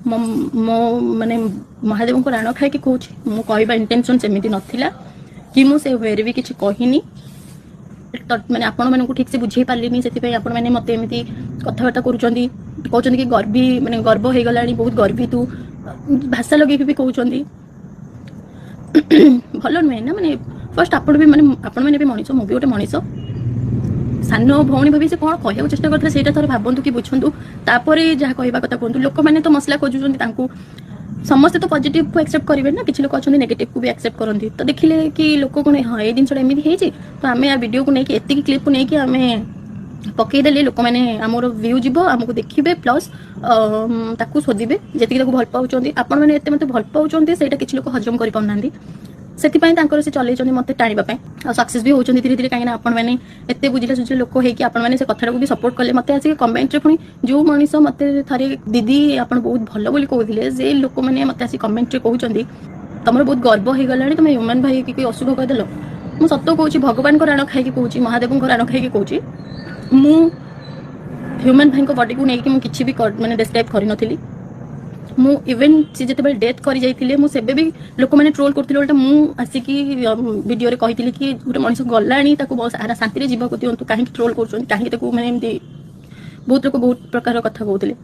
ମୋ ମାନେ ମହାଦେବଙ୍କ ରାଣ ଖାଇକି କହୁଛି, ମୁଁ କହିବା ଇଣ୍ଟେନସନ୍ ସେମିତି ନଥିଲା କି ମୁଁ ସେ ୱେରେ ବି କିଛି କହିନି। ତ ମାନେ ଆପଣମାନଙ୍କୁ ଠିକ୍ ସେ ବୁଝେଇ ପାରିଲିନି, ସେଥିପାଇଁ ଆପଣମାନେ ମୋତେ ଏମିତି କଥାବାର୍ତ୍ତା କରୁଛନ୍ତି। କହୁଛନ୍ତି କି ଗର୍ବୀ, ମାନେ ଗର୍ବ ହେଇଗଲାଣି, ବହୁତ ଗର୍ବୀ ତୁ, ଭାଷା ଲଗେଇକି ବି କହୁଛନ୍ତି। ଭଲ ନୁହେଁ ନା। ମାନେ ଫାର୍ଷ୍ଟ ଆପଣ ବି ମାନେ ଆପଣମାନେ ବି ମଣିଷ, ମୁଁ ବି ଗୋଟେ ମଣିଷ। ସାନ ଭଉଣୀ ଭାବି ସେ କ'ଣ କହିବାକୁ ଚେଷ୍ଟା କରିଥିଲେ, ସେଇଟା ଥରେ ଭାବନ୍ତୁ କି ବୁଝନ୍ତୁ, ତାପରେ ଯାହା କହିବା କଥା କୁହନ୍ତୁ। ଲୋକମାନେ ତ ମସଲା ଖୋଜୁଛନ୍ତି ତାଙ୍କୁ। ସମସ୍ତେ ତ ପଜିଟିଭକୁ ଆକ୍ସେପ୍ଟ କରିବେ ନା, କିଛି ଲୋକ ଅଛନ୍ତି ନେଗେଟିଭକୁ ବି ଆକ୍ସେପ୍ଟ କରନ୍ତି। ତ ଦେଖିଲେ କି ଲୋକ କ'ଣ, ହଁ, ଏଇ ଜିନିଷଟା ଏମିତି ହେଇଛି, ତ ଆମେ ଆ ଭିଡ଼ିଓକୁ ନେଇକି, ଏତିକି କ୍ଲିପକୁ ନେଇକି ଆମେ ପକେଇଦେଲେ ଲୋକମାନେ ଆମର ଭ୍ୟୁ ଯିବ, ଆମକୁ ଦେଖିବେ, ପ୍ଲସ୍ ତାକୁ ଶୋଧିବେ ଯେତିକି ତାକୁ ଭଲ ପାଉଛନ୍ତି। ଆପଣମାନେ ଏତେ ମୋତେ ଭଲ ପାଉଛନ୍ତି, ସେଇଟା କିଛି ଲୋକ ହଜମ କରିପାରୁନାହାନ୍ତି। ସେଥିପାଇଁ ତାଙ୍କର ସେ ଚଲେଇଛନ୍ତି ମୋତେ ଟାଣିବା ପାଇଁ ଆଉ ସକ୍ସେସ୍ ବି ହେଉଛନ୍ତି ଧୀରେ ଧୀରେ। କାହିଁକିନା ଆପଣମାନେ ଏତେ ବୁଝିଲା ସୁଝିଲା ଲୋକ ହେଇକି ଆପଣମାନେ ସେ କଥାଟାକୁ ବି ସପୋର୍ଟ କଲେ। ମୋତେ ଆସିକି କମେଣ୍ଟରେ ପୁଣି ଯେଉଁ ମଣିଷ ମୋତେ ଥରେ "ଦିଦି, ଆପଣ ବହୁତ ଭଲ" ବୋଲି କହୁଥିଲେ, ସେ ଲୋକମାନେ ମୋତେ ଆସି କମେଣ୍ଟରେ କହୁଛନ୍ତି, "ତମର ବହୁତ ଗର୍ବ ହେଇଗଲାଣି, ତମେ ହ୍ୟୁମାନ ଭାଇ କି ଅଶୁଭ କହିଦେଲ।" ମୁଁ ସତ କହୁଛି, ଭଗବାନଙ୍କ ରାଣ ଖାଇକି କହୁଛି, ମହାଦେବଙ୍କ ରାଣ ଖାଇକି କହୁଛି, ମୁଁ ହ୍ୟୁମାନ ଭାଇଙ୍କ ବଡିକୁ ନେଇକି ମୁଁ କିଛି ବି ମାନେ ଡେସ୍କ୍ରାଇବ୍ କରିନଥିଲି। ମୁଁ ଇଭେନ୍ ସେ ଯେତେବେଳେ ଡେଥ୍ କରି ଯାଇଥିଲେ, ମୁଁ ସେବେ ବି ଲୋକମାନେ ଟ୍ରୋଲ୍ କରୁଥିଲେ। ଓଲଟା ମୁଁ ଆସିକି ଭିଡ଼ିଓରେ କହିଥିଲି କି ଗୋଟେ ମଣିଷ ଗଲାଣି, ତାକୁ ଶାନ୍ତିରେ ଯିବାକୁ ଦିଅନ୍ତୁ, କାହିଁକି ଟ୍ରୋଲ୍ କରୁଛନ୍ତି, କାହିଁକି ତାକୁ ମାନେ ଏମିତି। ବହୁତ ଲୋକ ବହୁତ ପ୍ରକାର କଥା କହୁଥିଲେ।